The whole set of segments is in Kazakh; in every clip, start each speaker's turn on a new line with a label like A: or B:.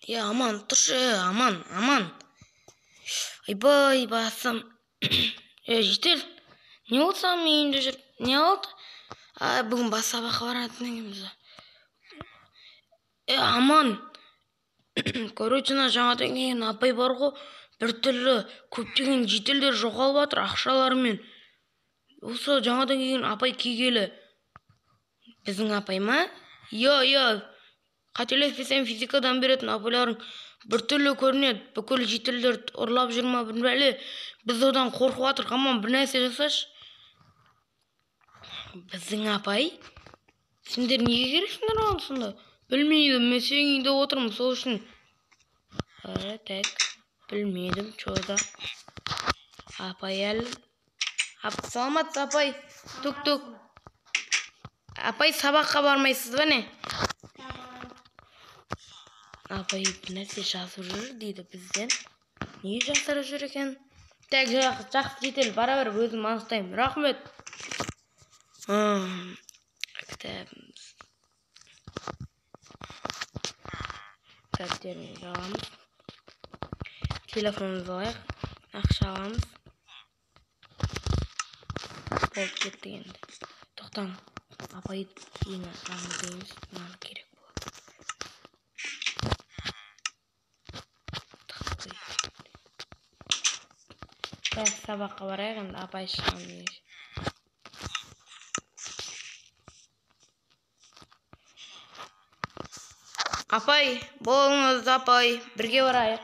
A: Е, Аман, тұршы, Аман, Аман. Айбай, басым. Е, Жетел, не болды саған мен үйімде жүріп? Не болды? А, бүгін бас сабаққа баратын екенбіз. Е, Аман. Короче, мына жаңадан келген апай бар ғой, біртүрлі көптеген жителдер жоғалып жатыр ақшаларымен. Осы жаңадан келген апай келгелі. Біздің апай ма? Иә, иә. Қателеспесем, физикадан беретін апайларың біртүрлі көрінеді. Бүкіл жителдер ұрлап жүр ма, бір бәле. Біз одан қорқып жатырмық. Аман, бір нәрсе жасашы. Біздің апай? Сендер неге керексіңдер оған сонда? Білмеймін, мен сенің үйінде отырмын, сол үшін. Так, білмедім, чё да. Апай әлі. Саламатсыз, апай. Тук-тук. Апай, сабаққа бармайсыз ба не? Апай бір нәрсе жазып жүр дейді бізден. Не жасырып жүр екен? Так, жақсы, Жетел, бара бер, өзім анықтаймын. Рахмет. Кітабымыз. Дәптерімізді аламыз. Телефонымызды алайық. Ақша аламыз. Болып кеттік енді. Тоқтаң. Апай ең маңызды емес, маған керек болады. Так, сабаққа барайық енді, апай шыққан кейін. Апай, болыңыз, апай, бірге барайық.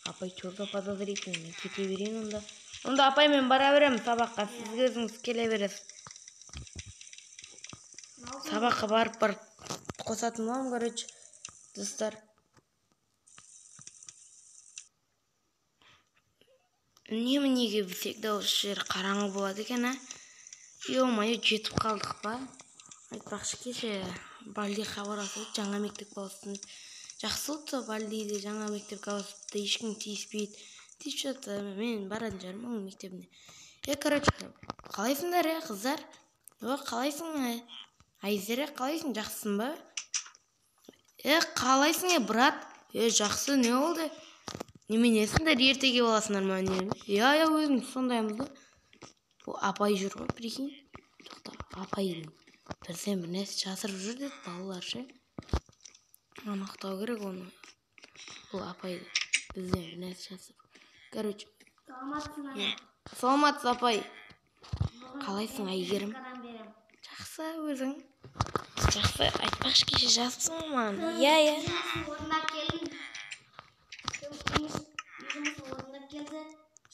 A: Апай, чё за подозрительный, мен кете берейін онда. Онда апай, мен бара беремін сабаққа, сіз өзіңіз келе бересіз. Сабаққа барып барып қосатын боламын, короче, достар. Үнемі неге всегда осы жер қараңғы болады екен, а? Ё-моё, жетіп қалдық па? Айтпақшы, кеше Балди хабарласып, жаңа мектепке ауыстым. Жақсы болды, Балдиде жаңа мектепке ауысыпты, ешкім тиіспейді. Тиісіп жатса, мен баратын шығармын оның мектебіне. Короче, қалайсыңдар, қыздар? О, қалайсың, е? Айзере, қалайсың, жақсысың ба? Қалайсың, брат? Жақсы, не болды? Неменесіңдер, ерте келіп аласыңдар ма, не? Иә, иә, өзім сондаймыз ғой. Бұл апай жүр ғой, прикинь. Тоқта, апай бірден бір нәрсе жасырып жүр деді балалар ше. Анықтау керек оны. Бұл апай бізден бір нәрсе жасырып. Короче,
B: Саламатсың, ана.
A: Саламатсыз, апай. Қалайсың, Әйгерім? Жақсы, өзің. Жақсы, айтпақшы, кеше жазыпсың ғой маған. Иә, иә.
B: Жұмысын орындап келдім. Жұмысын орындап келді.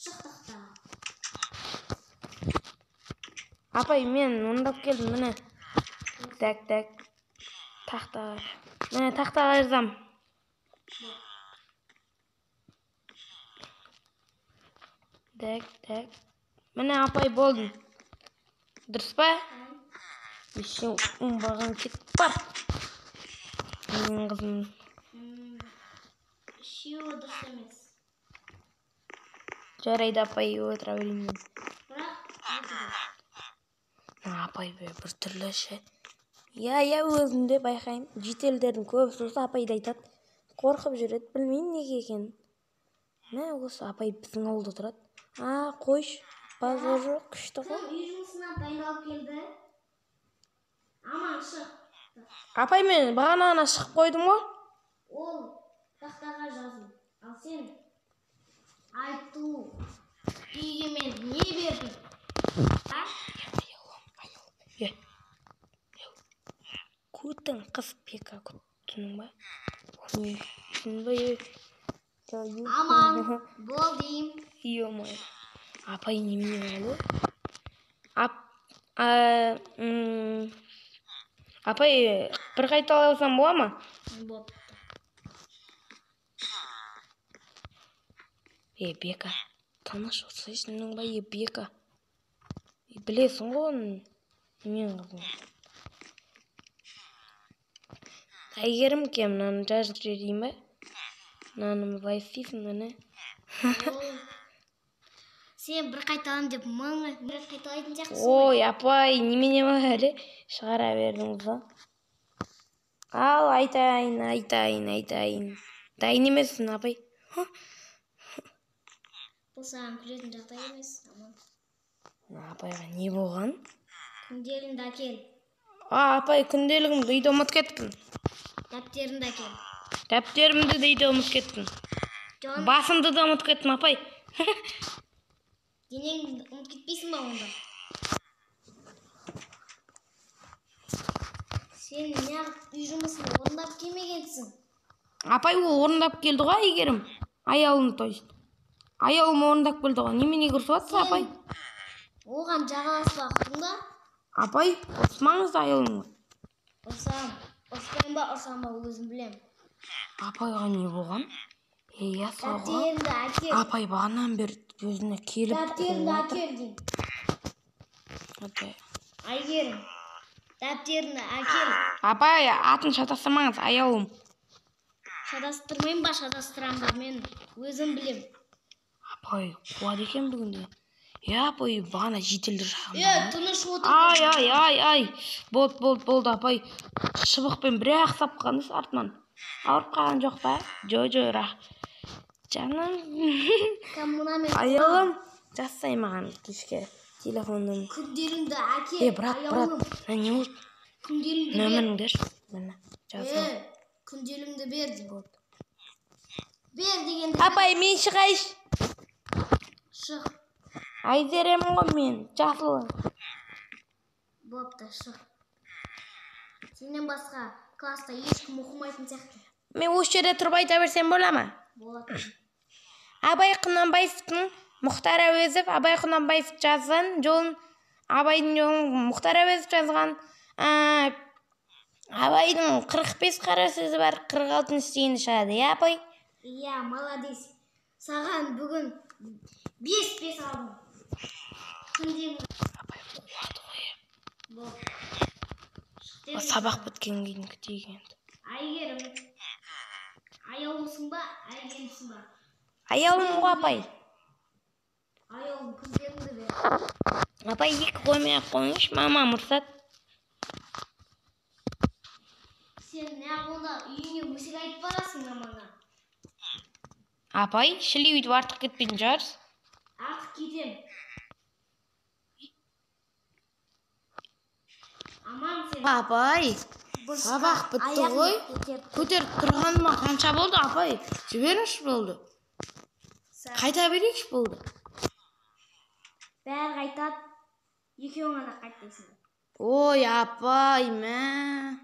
B: Шықтық та.
A: Апай, мен орындап келдім, міне. Так, так. Тақтаға. Міне, тақтаға жазамын. Так, так. Міне, апай, болдым. Дұрыс па? Еще оңбаған кетіп бар. Менің қызым.
B: Үшеуі дұрыс емес.
A: Жарайды, апай, отыра берейін мен.
B: Бірақ
A: Мына апай бір түрлі ше. Иә, иә, өзім де байқаймын. Жителдердің көбісі осы апайды айтады. Қорқып жүреді, білмеймін неге екенін. Мә, осы апай біздің ауылда тұрады. А, қойшы, базар жоқ, күшті ғой.
B: Кім үй жұмысына дайындалып келді? Аман, шық.
A: Апай, мен бағана ғана шығып қойдым ғой.
B: Ол тақтаға жазу. Ал сен айту. Үйге мен не бердім? А?
A: Көтің қыз бека күттің ба? Не, түсіндің ба, е?
B: Аман, бол деймін.
A: Ё-моё. Апай немене болды? Апай, бір қайталай алсам бола ма?
B: Бопты.
A: Е, Бека, тыныш отырсайшы, ба, е, Бека. Е, білесің ғой оны, немен қызың. Әйгерім кем, мынаны жазып жіберейін ба? Мынаны былай істейсің, міне.
B: Сен бір қайталам деп мың рет қайталайтын сияқтысың ғой.
A: Ой, апай, немене бар әлі? Шығара бердіңіз ба? Ал айтайын, айтайын, айтайын. Дайын емессің, апай.
B: Бұл саған күлетін жағдай емес, Аман.
A: Мына апайға не болған?
B: Күнделігіңді әкел.
A: А, апай, күнделігімді үйде ұмытып кетіппін.
B: Дәптеріңді әкел.
A: Дәптерімді де үйде ұмытып кеттім.
B: Жон,
A: Басымды да ұмытып кеттім, апай.
B: Денеңді ұмытып кетпейсің ба онда? Сен неғып үй жұмысын орындап келмегенсің?
A: Апай, ол орындап келді ғой, Әйгерім. Аяулым, то есть. Аяулым орындап келді ғой. Неменеге ұрысып жатсыз, апай?
B: Оған жағаласпа, ұқтың ба?
A: Апай, ұрыспаңыз аяулымға.
B: Ұрсам, ұрыспайын ба, ұрсам ба, өзім білем.
A: Апайға не болған? Ей, иә, сол ғой.
B: Дәптеріңді әкел.
A: Апай бағанадан бері өзіне келіп
B: Дәптеріңді әкел деймін.
A: Апай.
B: Әйгерім, дәптеріңді әкел.
A: Апай, атын шатастырмаңыз, аяулым.
B: Шатастырмайын ба, шатастырам ба, мен өзім білем.
A: Апай, қуады екен бүгінде. Иә, апай, бағана жетелдір
B: Е,
A: шағында.
B: тыныш отыр.
A: Ай, ай, ай, ай. Болды, болды, болды, апай. Шыбықпен бір-ақ сапқаныңыз артынан. Ауырып қалған жоқ па? Жо, жо, рақ. Жаным.
B: Мына мен
A: Аяулым, жазсай маған кешке телефонын.
B: Күнделігіңді әкел.
A: Е, брат, брат,
B: аяулым.
A: мына не болды?
B: Күнделігіңді бер.
A: Нөміріңді берші. Міне, жазып ал.
B: Е, күнделігіңді бер деймін.
A: Болды.
B: Бер дегенде
A: Апай, мен шығайыншы.
B: шық.
A: Айзеремін ғой мен, жасыл.
B: Бопты, шық. Сенен басқа класста ешкім оқымайтын сияқты.
A: Мен осы жерде тұрып айта берсем бола ма?
B: Болады.
A: Абай Құнанбаевтың Мұхтар Әуезов, Абай Құнанбаев жазған жолын, Абайдың жолын Мұхтар Әуезов жазған. Абайдың 45 қара сөзі бар, 46-шы дегені шығады, иә, апай?
B: Иә, молодец. Саған бүгін 5-5 алдым. Күнделігің.
A: Апай қуады ғой.
B: Болды. Шық дедім.
A: Сабақ біткеннен кейін күтейік енді.
B: Әйгерім. Аяулысың ба, Әйгерімсің ба?
A: Аяулым ғой, апай.
B: Аяулым, күнделігіңді бер.
A: Апай, екі қоймай ақ қойыңызшы, мамам ұрсады.
B: Сен неғып онда үйіңе өсек айтып барасың мамаңа?
A: Апай, шіли өйтіп артық кетпейтін шығарсыз.
B: Артық кетем. Аман сен.
A: Апай, сабақ бітті ғой. Көтеріп тұрғаныма қанша болды, апай? Жіберіңізші болды. Қайта берейікші болды.
B: Бәрі қайтады, екеуің ғана қайтпайсыңдар.
A: Ой, апай, мә.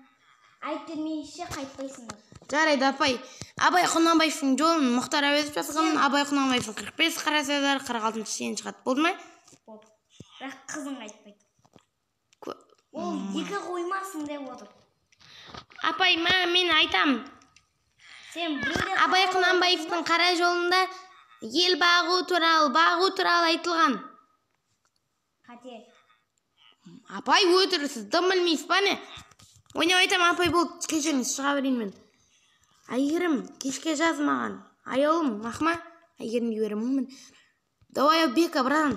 B: Айт бермейінше қайтпайсыңдар.
A: Жарайды, апай. Абай Құнанбаевтың жолын Мұхтар Әуезов жазған. Абай Құнанбаевтың 45 қара сөзі бар, 46-шы сен шығады. Болды ма?
B: Болды. Бірақ қызың қайтпайды. Ол екі қоймасын деп отыр.
A: Апай, мә, мен айтам.
B: Сен біреуде
A: Абай Құнанбаевтың қара жолында ел бағу туралы, бағу туралы айтылған.
B: Қате.
A: Апай, өтірік, сіз дым білмейсіз ба не? Ойнап айтам, апай, болды, кешіріңіз, шыға берейін мен. Әйгерім, кешке жаз маған. Аяулым, рахма. Әйгерімге беремін. Давай, Бека, братан.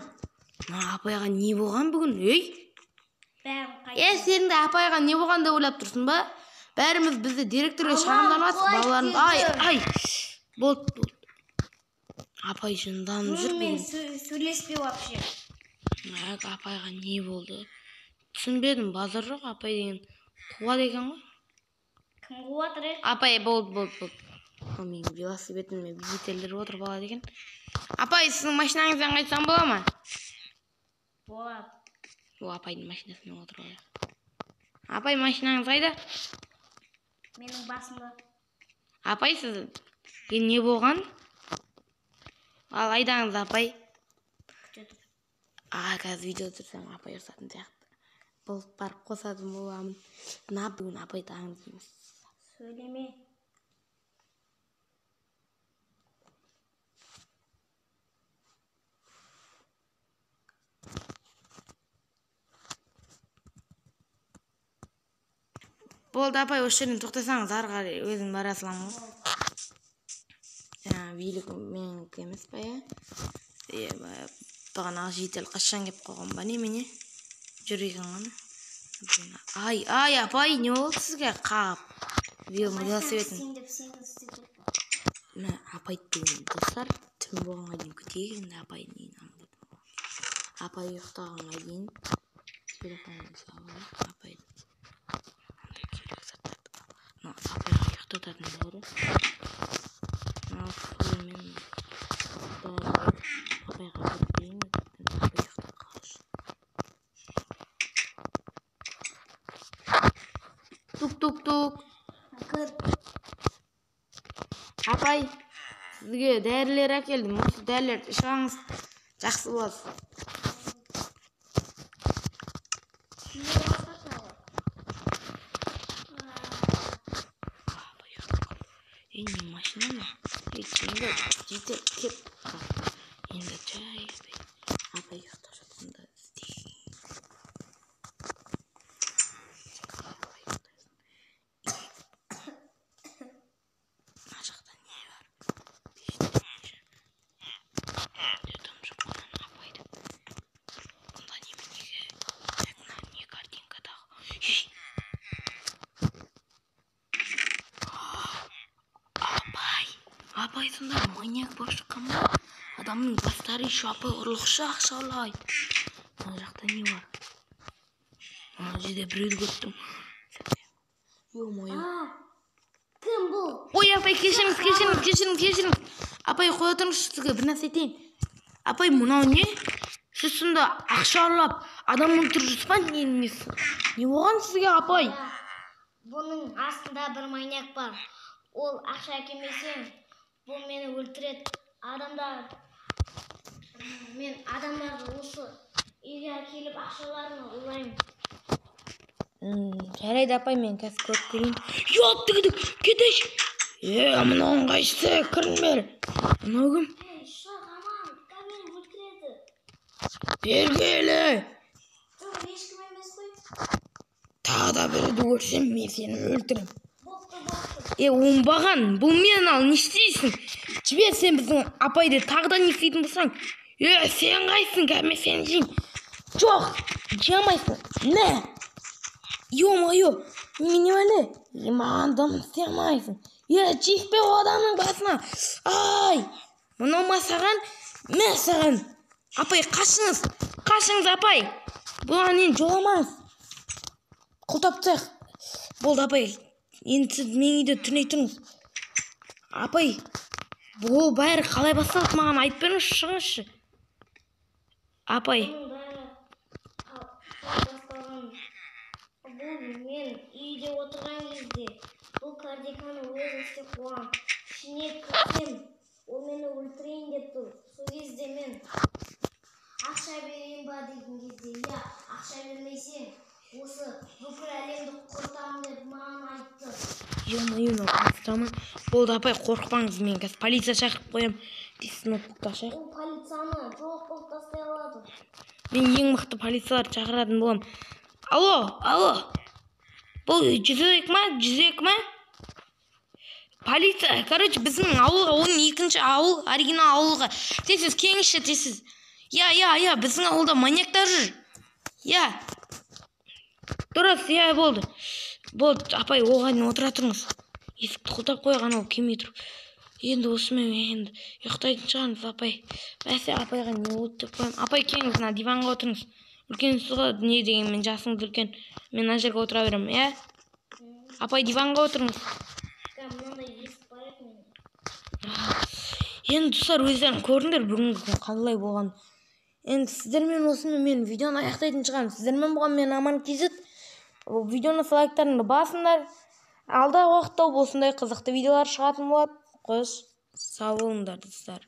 A: Мына апайға не болған бүгін? Ей?
B: Бәрін қайт.
A: Е, сен де апайға не болған деп ойлап тұрсың ба? Бәріміз бізді директорға
B: Аман,
A: шағымданып
B: қой
A: балаларымыз. Ай,
B: деді.
A: ай. Болды, болды. Апай жынданып жүр
B: Мен
A: бүгін.
B: сөйлеспе вообще.
A: Әк, апайға не болды? Түсінбедім, базар жоқ, апай деген қуады екен ғой.
B: Кім қуып жатыр, е?
A: Апай, болды, болды, болды. Ал менің велосипедіме жетелдіріп отырып алады екен. Апай, сіздің машинаңыздан қайтсам бола ма?
B: Болады.
A: О, апайдың машинасына отырып алайық. Апай, машинаңыз қайда?
B: Менің басымда.
A: Апай, сізге не болған? Ал айдаңыз, апай.
B: Күте тұр.
A: А, қазір видео түсірсем, апай ұрсатын сияқты. Болып барып қосатын боламын. Мына бүгін апай таңдаймыз.
B: Сөйлеме.
A: Болды, апай, осы жерден тоқтасаңыз, ары қарай өзім бара саламын ғой. Жаңа билік менікі емес па, иә? Е, бағанағы жедел қашан келіп қойған ба немене? Жүр екен ғана. Ай, ай, апай, не болды сізге? Қап. Велосипедін.
B: Деп сені істеп кетті.
A: Мә, апайды бүгін, достар, түн болғанға дейін күтейік. Енді апайдың үйін аңдып. Апай ұйықтағанға дейін телефонын салып алайық. Апайды андай керек заттарды. Мына апайға ұйықтататын дәрі. Мынау мен дәрі апайға беріп берейін. Апай ұйықтап қалшы. Тук тук тук.
B: Кір.
A: Апай, сізге дәрілер әкелдім. Осы дәрілерді ішіңіз, жақсы боласыз.
B: Не басқаша ғой?
A: Апай ұйықтап қалды. Ей, не машина ма? Ей, енді жетер, кеп. Енді жай апай ұйықтап жатқанда іздейік. Апай ұйықтасын. Мына жақта не бар? Дым жоқ мынаны апайды. Мұнда неменеге? Так, мына не картинкадағы? Ей! Апай! Апай сонда маньяк болып шыққан ба? Адамның бастары еще апай ұрлықшы ақша ұрлайды. Мына жақта не бар? Мына жерде біреуді көріп тұрмын. Ё-моё.
B: Кім бұл?
A: Ой, апай, кешіріңіз, кешіріңіз, кешіріңіз, кешіріңіз. Апай, қоя тұрыңызшы, сізге бір нәрсе айтайын. Апай, мынау не? Сіз сонда ақша ұрлап, адам өлтіріп жүрсіз ба? Не, не, не болған сізге, апай?
B: Бұның астында бір маньяк бар. Ол ақша әкелмесең, бұл мені өлтіреді. Адамдар, мен адамдарды осы үйге әкеліп ақшаларын ұрлаймын.
A: Жарайды, апай, мен қазір көріп келейін. Ёптігідік, кетейінші. Е, мынауың қайсысы? Кіріңдер. Мынау кім?
B: Ей, шық, аман, мені өлтіреді.
A: Бері кел.
B: Жоқ, ешкім емес қой.
A: Тағы да біреуді көрсем, мен сені өлтіремін.
B: Бопты, бопты.
A: Е, оңбаған, бұл мен, ал не істейсің? Жібер сен біздің апайды, тағы да не істейтін болсаң. Е, сен қайсың, қазір мен сені жеймін. Жоқ, жей алмайсың. Мә. Ё-моё, немене бәле? Е, маған дым істей алмайсың. Е, тиіспе ол адамның басына. Ай, мынау ма саған? Мә саған. Апай, қашыңыз. Қашыңыз, апай. Бұған енді жоламаңыз. Құлтап тастайық. Болды, апай. Енді сіз менің үйде түней тұрыңыз. Апай, бұл бәрі қалай басталды, маған айтып беріңізші, шығыңызшы. Апай.
B: Бұның бәрі қалай басталған? Бұл мен үйде отырған кезде бұл картинканы өзім істеп қойғам. Ішіне кірсем, ол мені өлтірейін деп тұр. Сол кезде мен ақша берейін ба деген кезде, иә, ақша бермесең, осы бүкіл әлемді құртамын деп маған айтты.
A: Ё-моё, мынау полиция ма? Болды, апай, қорықпаңыз, мен қазір полиция шақырып қоямын. Тез ноутбукты ашайық.
B: Ол полицияны жоқ қылып тастай алады.
A: Мен ең мықты полицияларды шақыратын боламын. Алло, алло. Бұл 102 ма? 102 ма? Полиция, короче, біздің ауылға, оның екінші ауыл, оригинал ауылға. Тез-тез келіңізші, тез-тез. Я, я, я, біздің ауылда маньяктар жүр. Я. Дұрыс, я, болды. Болды, апай, оған дейін отыра тұрыңыз. Есікті құлтап қойған, ол келмей тұр. Енді осымен енді ұйықтайтын шығармыз, апай. Бәсе, апайға не болды деп қоямын. Апай, келіңіз, мына диванға отырыңыз. Үлкенсіз ғой, не дегенмен жасыңыз үлкен. Мен мына жерге отыра беремін, иә? Апай, диванға отырыңыз.
B: Мынандай есік бар еді менде.
A: Енді достар, өздерің көрдіңдер бүгінгі күн қалай болғанын. Енді сіздермен осымен мен видеоны аяқтайтын шығармын. Сіздермен болған мен Аман KZ. Видеоны лайктарыңды басыңдар. Алдағы уақытта осындай қызықты видеолар шығатын болады. Қош, сау болыңдар, достар.